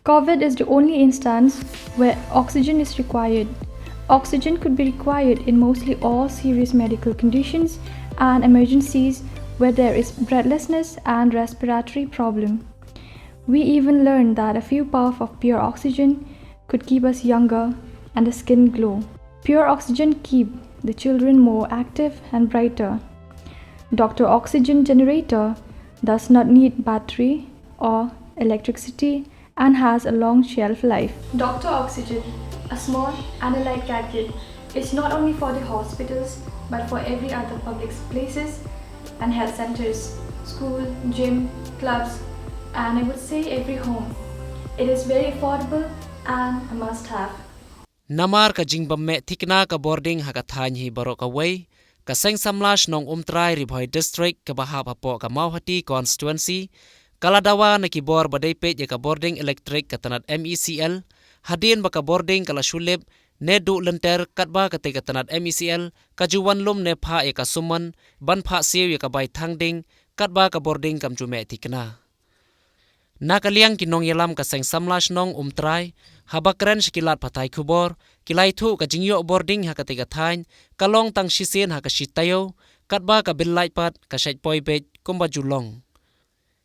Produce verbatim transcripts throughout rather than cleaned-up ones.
COVID is the only instance where oxygen is required. Oxygen could be required in mostly all serious medical conditions and emergencies where there is breathlessness and respiratory problem. We even learned that a few puff of pure oxygen could keep us younger and the skin glow. Pure oxygen keep the children more active and brighter. Doctor Oxygen generator does not need battery or electricity and has a long shelf life. Doctor Oxygen, a small and a light gadget, is not only for the hospitals but for every other public places and health centers, school, gym, clubs, and I would say every home. It is very affordable and a must have. Namar ka jingbym meh thikna ka bording ha ka thaiñ hi baroh kawei, ka Seng Samla Shnong Umtrai, Ri Bhoi District, kaba hap hapoh ka Mawhati Constituency, ka la dawa na ki bor ba dei peit ïa ka bording elektrik ka tnat M E C L, hadien ba ka bording ka la shu lip ne duh lynter, katba katei ka tnat M E C L ka ju wan lum ne phah ïa ka summon ban phah siew ïa ka bai thang ding, katba ka bording kam ju meh thikna. Na ka liang ki nongïalam ka Seng Samla Shnong Umtrai, haba kren sha ki lad pathai khubor, ki la ïathuh ka jingïoh bording ha katei ka thaiñ ka long tang shisien ha ka shi taïew, katba ka bill light pat ka shait poi beit kumba ju long.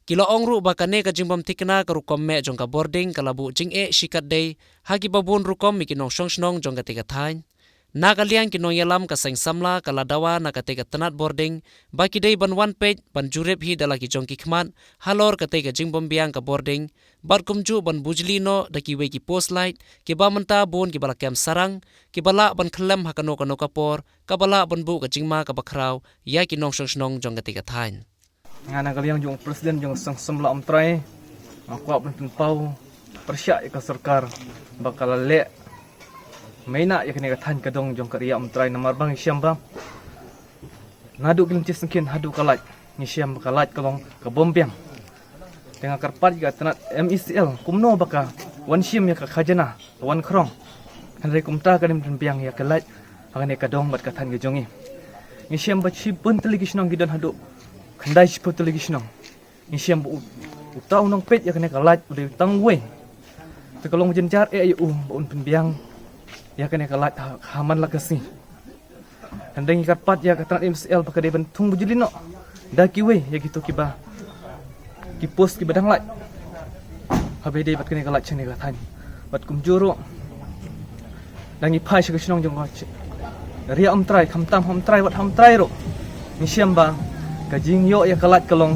Ki la ong ruh ba kane ka jingbym thikna ka rukom meh jong ka bording ka la buh jingeh shikatdei ha kiba bun rukom ïa ki nongshong shnong jong katei ka thaiñ. Na ka liang ki nongïalam ka Seng Samla ka la dawa na katei ka tnat bording ba ki dei ban wan peit ban jurip hi da la ki jong ki khmat halor katei ka jingbym biang ka bording, bad kumjuh ban bujli noh da kiwei ki post light kiba mynta bun kiba la kem sarang, kiba lah ban khyllem ha kano kano ka por kaba lah ban buh ka jingma kaba khraw ïa ki nongshong shnong jong katei ka thaiñ. Nga na ka liang jong u President jong Seng Samla Umtrai, nga kwah ban pynpaw pyrshah ïa ka sorkar ba ka la leh maïnah ïa kane ka thaiñ ka dong jong ka ri Umtrai, namar ba ngi shem ba naduh ki lynti syngkien haduh ka light, ngi shem ba ka light ka long ka bym biang. Te nga kyrpad ïa ka tnat M E C L kumno ba ka wan shim ïa ka khajna, ka wan khrong. Hynrei kumta ka rim biang ïa ka light ha kane ka dong bad ka thaiñ ka jong ngi. Ngi shem ba shibun tylli ki shnong ki don haduh khyndai shiphew tylli ki shnong. Ngi shem ba u, uta u nongpeit ïa kane ka light u dei tang uwei. Te ka long jynjar eh ïa u ba un pynbiang ïa kane ka light ha, ha man la ka sngi. Hynrei ngi kyrpad ïa ka tnat M E C L ba ka dei ban thung bujli noh da kiwei ïa kito kiba, ki post kiba dang light, haba ïadei bad kane ka light shane ka thaiñ. Bad kumjuh ruh, da ngi phai sha ka shnong jong ka ri Umtrai, khamtam ha Umtrai, wat ha Umtrai ruh, ngi shem ba ka jingïoh ïa ka light ka long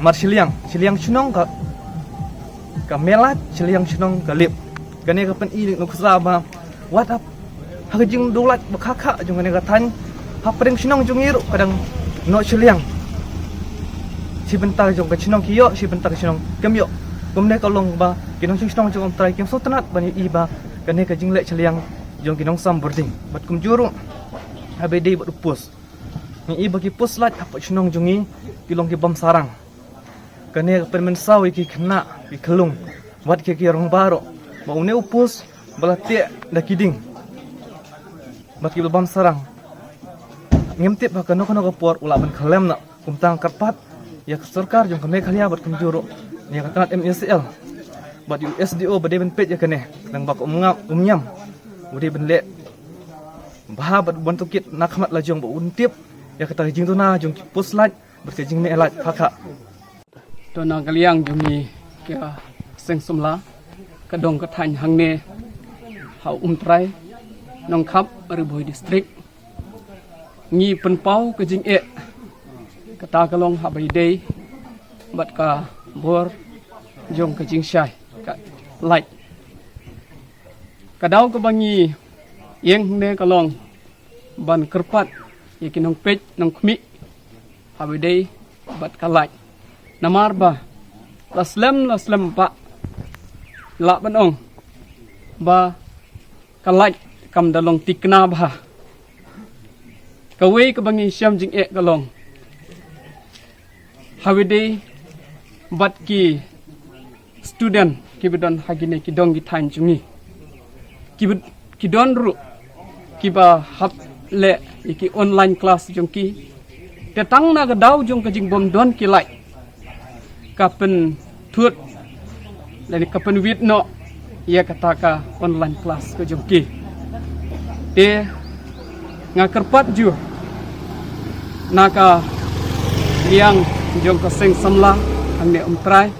mar shiliang, shiliang shnong ka, ka meh light, shiliang shnong ka lip. Kane ka pyni nuksa ba wat hap ha ka jingduh light ba kha kha jong kane ka thaiñ, hapdeng shnong jong ngi ruh ka dang noh shiliang. Shi bynta jong ka shnong ki ïoh, shi bynta ka shnong kim ïoh. Kumne ka long ba ki nongshong shnong jong Umtrai kim sngewtynnat ban ïohi ba kane ka jingleh shiliang jong ki nongsam bording. Bad kumjuh ruh, haba ïadei bad u post, ngi i ba ki post light hapoh shnong jong ngi ki long ki bym sarang. Kane ka pynmynsaw ïa ki khynnah, ki khyllung, wat ki, ki rangbah ruh, ba une u post ba la teh da ki dieng bad ki bym sarang, ngim tip ha kano kano ka por u lah ban khyllem noh. Kumta nga kyrpad ïa ka sorkar jong ka Meghalaya bad kumjuh ruh ïa ka tnat M E C L bad ïa u S D O ba dei ban peit ïa kane, tang ba ka um ngam, um ñiam, u dei ban leh bha bad ban tohkit na khmat la jong ba un tip ïa kata ka jingduna jong ki post light bad ka jingmeh light pha kha. To na ka liang jong ngi ka Seng Samla, ka dong ka thaiñ hangne ha Umtrai, Nongkhap, Ri Bhoi District, ngi pynpaw ka jingeh. Kata ka long haba ïadei bad ka bor jong ka jingshai ka light. Ka daw kaba ngi ïeng hangne ka long ban kyrpad ïa ki nongpeit nongkhmih haba ïadei bad ka light. Namar ba la slem la slem ba lah ban ong ba ka light kam da long thikna bha. Kawei kaba ngi shem jingeh ka long haba ïadei bad ki student kiba don ha kine ki dong ki thaiñ jong ngi, kiba, ki don ruh kiba hap leh ïa ki online class jong ki. Te tang na ka daw jong ka jingbym don ki light, ka pynthut lane ka pynwit noh ïa kata ka online class ka jong ki. Te nga kyrpad jur na ka liang jong ka seng samla hangne, Umtrai,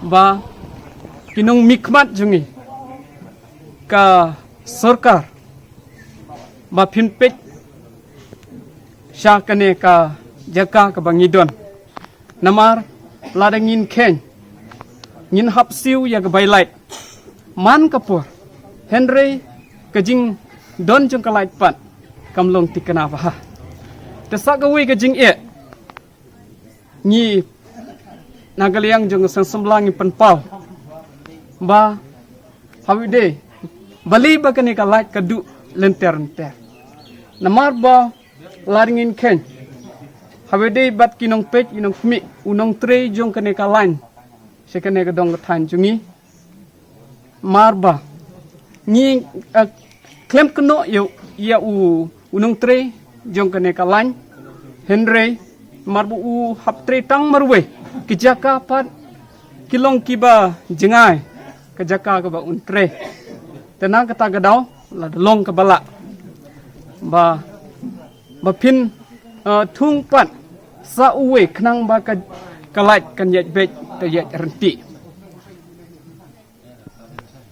ba ki nongmihkhmat jong ngi, ka sorkar, ba phin peit sha kane ka jaka kaba ngi don. Namar lada ngin kheiñ, ngin hap siew ïa ka bai lait man ka por, hynrei ka jingdon jong ka lait pat kam long thikna bha. Te sa kawei ka jingeh, ngi na ka liang jong ka seng samla ngi pynpaw ba haba ïadei, balei ba kane ka lait ka duh lynter lynter. Namar ba lada ngin kheiñ, haba ïadei bad ki nongpeit, ki nongkhmih, u nongtrei jong kane ka lait sha kane ka dong ka thaiñ jong ngi, mar ba ngi, eh, khlem kynnoh ïa, ïa u, u nongtrei jong kane ka lait, hynrei mar ba u hap trei tang marwei, ki jaka pat ki long kiba jngai, ka jaka kaba un trei. Te na kata ka daw lada long kaba lah ba, ba phin, eh, thung pat sa uwei khnang ba ka, ka lait kan ïaid beit, te ïaid ryntih.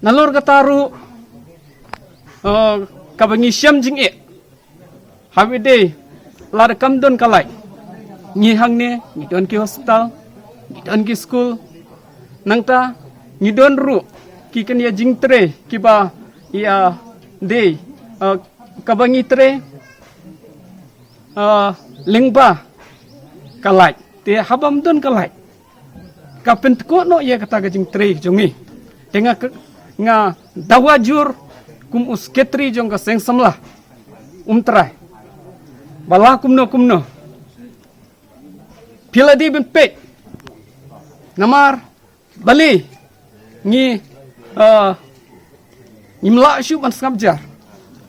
Nalor kata ruh, eh, kaba ngi shem jingeh, haba ïadei lada kam don ka lait, ngi hangne ngi don ki hospital, ngi don ki skul, nangta ngi don ruh ki kynja jingtrei kiba ïadei, eh, kaba ngi trei, eh, lyngba ka lait. Te haba ym don ka lait, ka pynthikna noh ïa kata ka jingtrei jong ngi. Te nga, nga dawa jur kum u sekretari jong ka seng samla Umtrai, ba la kumno kumno phi la dei ban peit. Namar balei ngi, eh, ngim lah shuh ban sngap jar.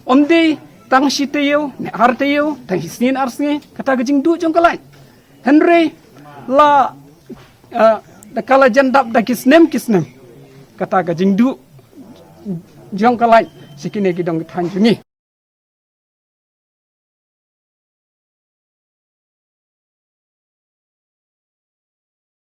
Ym dei tang shi taïew ne ar taïew, tang shi sngi ne ar sngi kata ka jingduh jong ka lait, hynrei la, eh, da ka la jan dap da ki snem ki snem kata ka jingduh jong ka lait sha kine ki dong ki thaiñ jong ngi.